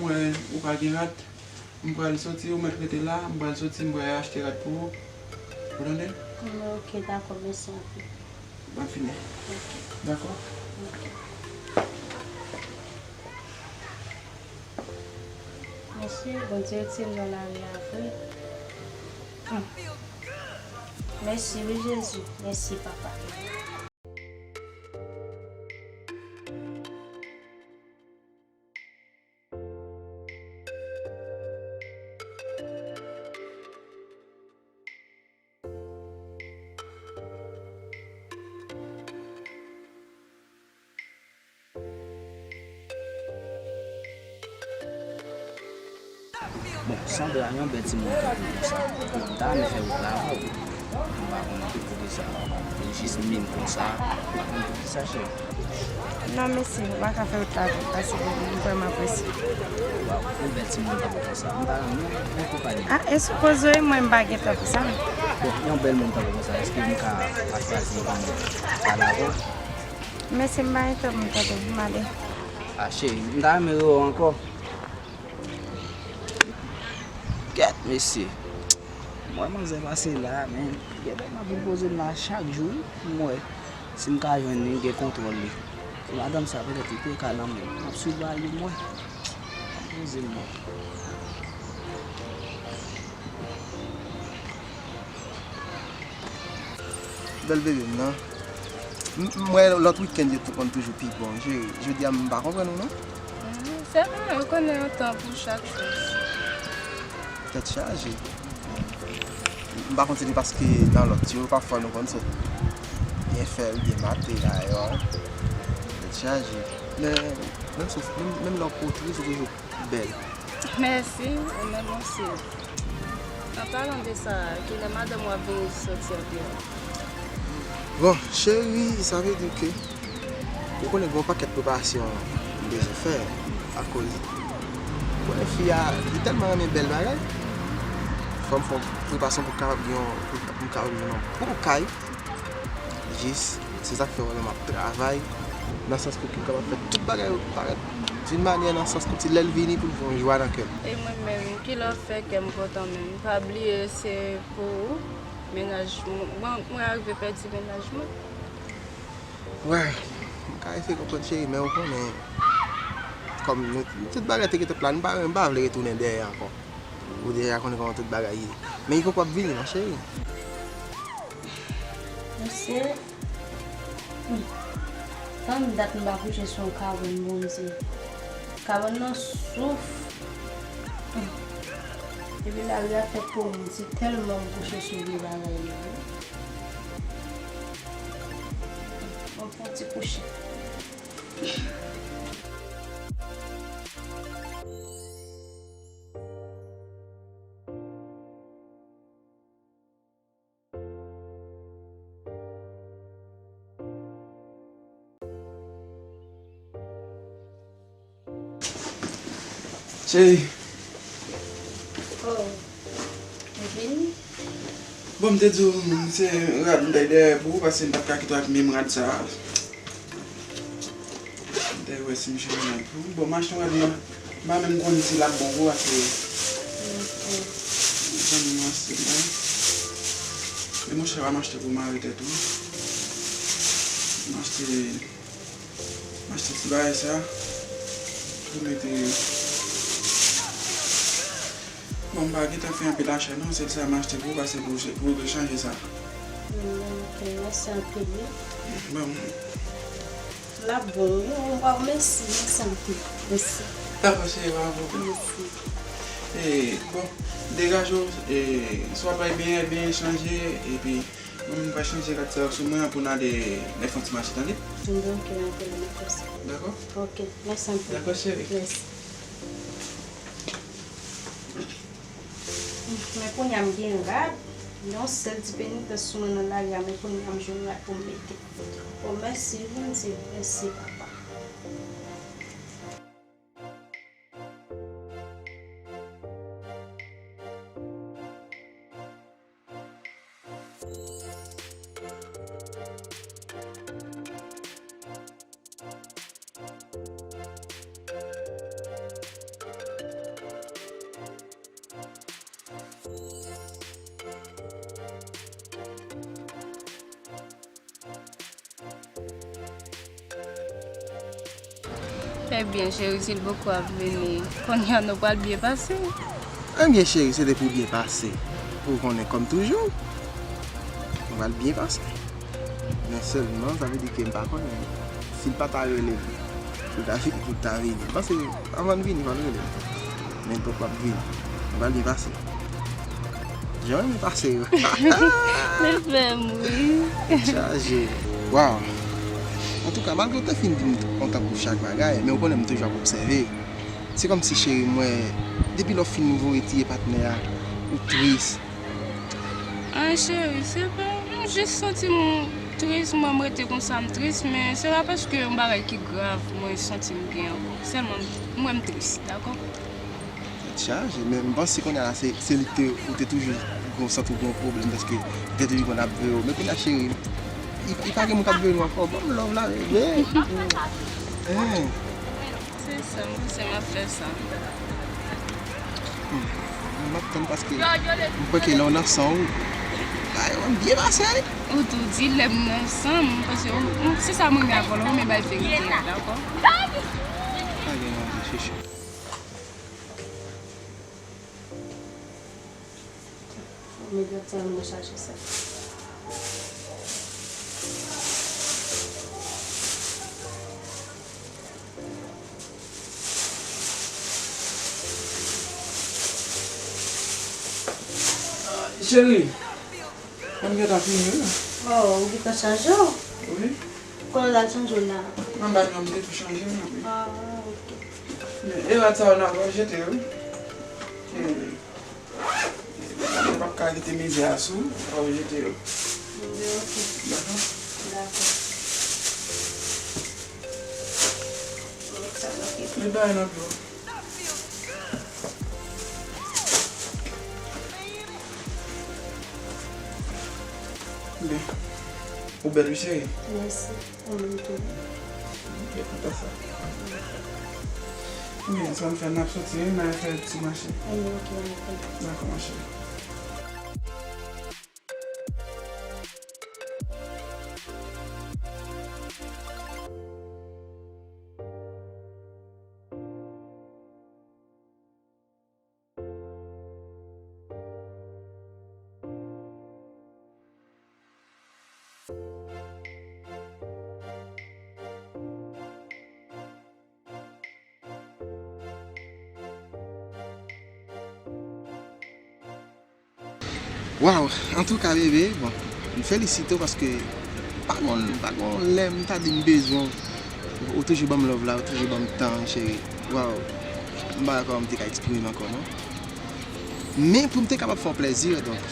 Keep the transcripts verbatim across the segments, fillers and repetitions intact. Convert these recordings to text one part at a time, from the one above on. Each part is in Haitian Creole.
Mwen, ou pa gen rad. M pral soti, ou mèt rete la. M pral soti, m pral achte rad pou ou. Ou tande? Mm, ok, dakò, mèsi anpil. M ap fini. Ok. Dakò? Ok. Mèsi, Bondye retire m nan lari a vre. Hmm. Mèsi, wi, Jezi. Mèsi, Papa. Bon, Sandra, yon bèl timoun tankou konsa. M ta renmen fè wout la avè w. M pa konnen ki kote sa. Jis menm konsa. M pa konnen ki sa, cheri. Non, mèsi, m pa ka fè wout la avè w, paske m vrèman prese. Waw, yon bèl timoun tankou konsa. M ta renmen yon konpayi. Ah, e sipoze wi, mwen m pa gen tan pou sa. Bon, yon bèl moun tankou konsa, èske m ka pa chwazi pou m pale avè w? Mèsi, m pa gen tan pou m tande w, m ale. Ah, cheri, m ta renmen rewè w ankò. Kèt, mesye. M wè manzè pase la, men genlè m ap vin poze m la chak jou, wi, pou m wè si m ka jwenn li, gen kontwòl li. Se madanm sa, petèt li te ka nan men m. M ap swiv bagay yo, m wè. M ap poze m, mwen. Bèl bebe m nan. M, m wè lòt wikenn yo te konn toujou pi bon. Je, jodi a m pa konprann ou non. Mm, se vre, ou konnen yon tan pou chak choz. Tèt chaje. M pa konn si se paske nan lòt yo, pafwa nou konn sot byen fè, byen mate, dayò. Tèt chaje. Men, menm si w, menm, menm lè w po tris, ou toujou bèl. Mèsi, ou menm osi. An palan de sa, kilè madanm w ap vin soti anpil? Bon, cheri, sa vle di ke ou konnen gen yon pakèt preparasyon m bezwen fè akoz ou konnen fi a, li tèlman renmen bèl bagay. Fò m fè yon preparasyon pou m kapab gen yon, pou m kapab gen yon bon kay. Jis, se sa k fè w wè m ap travay nan sans pou ke m kapab fè tout bagay yo parèt d'une manière nan sans kòmsi lè l vini pou l gen yon jwa nan kè l. E mwen menm, kilè w fè kè m kontan menm? Pa bliye se pou ou, mennaj mwen, mwen, mwen arive pèdi mennaj mwen. Wè, m ka eseye konprann cheri, men ou konnen, kòm nou, tout bagay te gentan plane, m pa, m pa vle retounen dèyè ankò. Ou deja konnen kòman tout bagay ye. Men li poko ap vini non, cheri. Mesye, hmm, tann dat m pa kouche sou yon kabann, Bondye. Kabann nan souf. Hmm. Epi lari a fè pouri, se tèlman m kouche sou vye bagay yo. Mwen fè yon ti kouche. Cheri. Oh. Ou vini? Bon, m te di w, se rad m te dèyè pou ou, paske m pa t ka kite w ak menm rad sa a. M te wè si m jwenn yon rad pou ou. Bon, m achte yon rad nan. M pa menm konn si l ap bon pou ou, paske zanmi m achte l la. Men monchè, pa m achte pou mare tèt ou. M achte, m achte ti bagay sa pou mete. Bon, m pa gentan fè anpil acha non, sèl sa m achte pou ou, paske pou, pou w chanje sa. Mm, ok, mèsi anpil, wi. Bon. L ap bon, wi, w ap mèsi, mèsi anpil. Mèsi. Dakò, cheri, pa gen pwoblèm. Mèsi. E, bon, degaje w, e, swa bay byen, byen chanje, epi mwen menm m pral chanje rad sa yo sou mwen an pou n ale nan fon ti mache, tande? Bon, ok, n ap ale nan fon. Dakò? Ok, mèsi anpil. Dakò, cheri. Mèsi. Men kounye a m gen rad, yon sèl ti penitans sou mwen nan lari a, men kounye a m jwenn rad pou m mete. O, mèsi, Bondye, mèsi, Papa. Ebyen, cheri, si l poko ap vini, kounye a nou pral byen pase. Ebyen, cheri, se te pou byen pase. Ou konnen, kòm toujou, nou pral byen pase. Men sèlman, sa vle di ke m pa konnen si l pa ta rele m pou l ta vini, pou l ta vini. M panse, anvan l vini, fò l rele m. Men l poko ap vini. Nou pral byen pase. Jan w renmen pase yo. Li fè m ri. Chaje. Waw. Antouka, malgre w te fin di m kontan pou chak bagay, men w konnen m toujou ap obsève. Se kòmsi, cheri, m wè, depi lè w fin voye tiye patnè a, ou tris. An, cheri, se pa, m jis santi m tris, mwen, m rete konsa, m tris, men se pa paske yon bagay ki grav mwen santi m byen ankò. Sèlman, m wè m tris, dakò? Tèt chaje, men m panse kounye a la, se, se li ki te, ou te toujou gon, santi w gon pwoblèm, paske li te toujou konn ap veye w. Men kounye a, cheri, li, li pa gen moun k ap veye nou ankò. Ban m love la, bebe. Hein. Se sa, m panse m ap fè sa. Hmm. M ap tann paske m kwè ke lè w nan san w, bagay yo konn byen pase. Ou tou di lè m nan san m, paske ou, ou, se sa m renmen avè w, ou renmen bay verite a, dakò? Pa gen anyen, chouchou. Mwen ap tann mwen chache sa. Cheri, mwen gentan fini wi. Oh, ou gentan chanje w? Wi. Kote w al chanje w la? Anba nyon m te tou chanje m wi. Ah, ok. Men e rad sa yo nan w ap jete yo wi. Cheri. Ou p ap ka kite mizè a sou ou, fò w jete yo. Mizè, ok. Dakò? Dakò. Li bay nan dlo. Byen. Ou bèl wi, cheri. Mèsi. Ou menm tou. Byen kontan sa. Men, sa n fè, n ap soti wi, m al fè ti mache. Anyen, ok, anyen, ok. Dakò, ma chérie. Waw, antouka, bebe, bon, m felisite w paske pa gon, pa gon lè m ta di m bezwen w. Ou toujou ban m love la, ou toujou ban m tan, cheri. Waw, m pa kwè m te ka eksprime m ankò, non. Men pou m te kapab fè w plèzi, donk,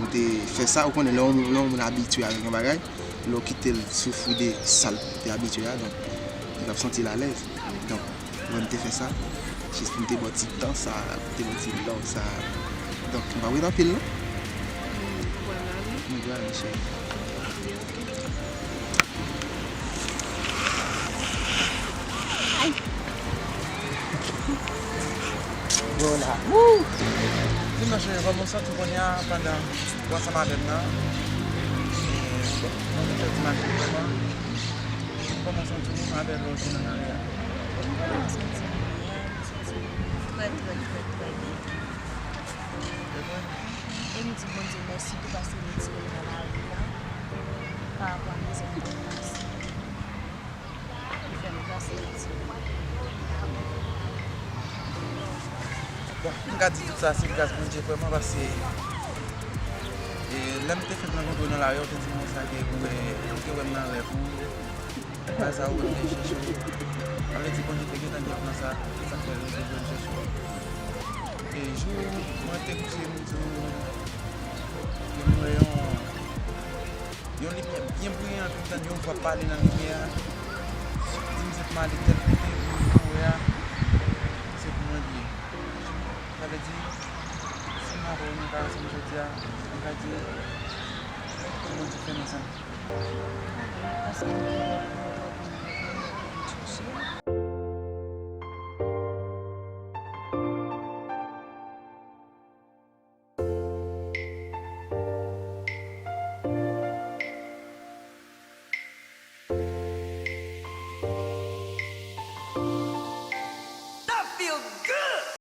m te fè sa, ou konnen, lè yon moun, lè yon moun abitye avèk yon bagay, lè w kite l soufri de sa l te abitye a, donk, li p ap santi l alèz. Donk, mwen, m te fè sa, jis pou m te ba w ti tan sa, pou m te ba w ti love sa. Donk, m p ap rete anpil, non. M pral ale. M pral ale, cheri. Ay. Bon, la. Wou! Di m non, cheri, kòman w santi w kounye a pandan w ansanm avè m nan? E, bon, mwen menm, fè ti mache vrèman. Kòman w santi w avè lè w te nan lari a? Mwen santi m byen, mwen santi m trè, trè, trè, trè byen. E vre? E m di Bondye mèsi tou paske l retire m nan lari a, pa rapò a mizè m t ap pase. Li fè m gras, li retire m. Bon, m ka di tout sa se gras Bondye vrèman, paske, e, lè m te fenk rankontre w nan lari a, w te di m konsa ke ou wè, ou te wè m nan rèv ou. Bagay sa ou wè m te chèche w. Sa vle di Bondye te gentan gen plan sa, se sa k fè l te vin chèche w. E jou mwen te kouche, m di w, ke m wè yon, yon limyè byen briyan, epi m tande yon vwa pale nan limyè a. Di m se pou m ale tèl kote, pou m wè a, se pou mwen li ye. Sa vle di, si m avè w, nou ka ansanm jodi a, m ka di, se Bondye k fè nou ansanm.